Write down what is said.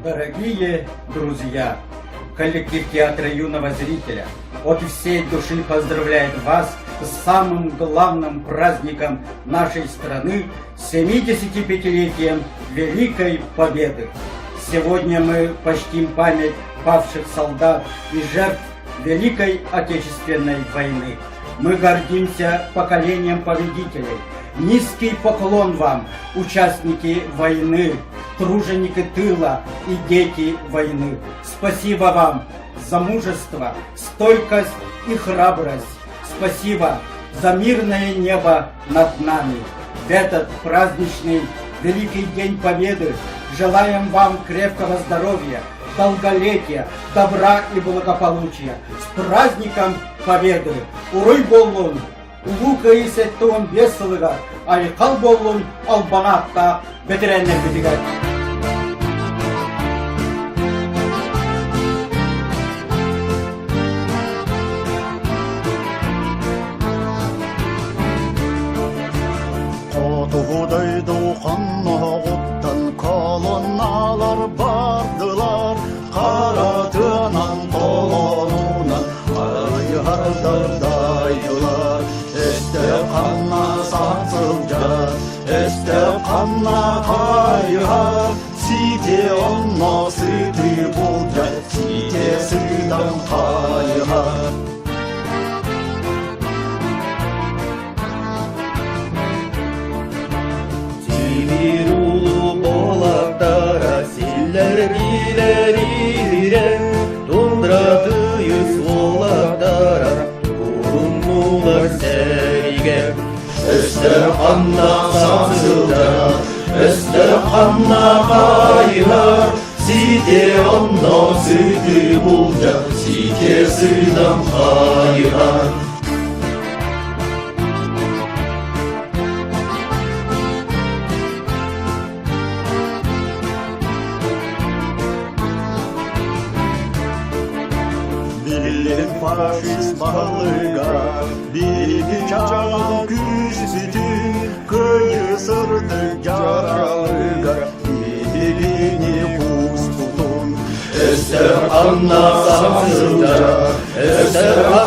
Дорогие друзья, коллектив Театра юного зрителя от всей души поздравляет вас с самым главным праздником нашей страны 75-летием Великой Победы. Сегодня мы почтим память павших солдат и жертв Великой Отечественной войны. Мы гордимся поколением победителей. Низкий поклон вам, участники войны, труженики тыла и дети войны. Спасибо вам за мужество, стойкость и храбрость. Спасибо за мирное небо над нами. В этот праздничный Великий День Победы желаем вам крепкого здоровья, долголетия, добра и благополучия. С праздником Победы! Уруй буоллун! Улуу Кыайыы 75 сылыгар айхал буоллун албан ааттаах бэтэрээннэрбитигэр! Хотугу дойду хонноҕуттан колонналар бардылар, харатынан толонунан айыһардар дайдылар. Өстө ханна саһан сылдьар, өстө ханна хайыһар, сите онно сыты булдьар, сите сытан хайыһар. Тимир улуу болаттара силлэр билэрирэн, тундра тыйыс уолаттара туруннулар сэригэ. Өстөр ханна сансылдар, өстөр ханна хайыһар, сите онно сыты булдьа, сите сыдан хайыһар. Биллин фашист баһылыга биһиги чаҕыл күүспүтүн кыйы сырдык дьаралыгар биһигини кууспутун. Өстөр анна сансылдара, өстөр.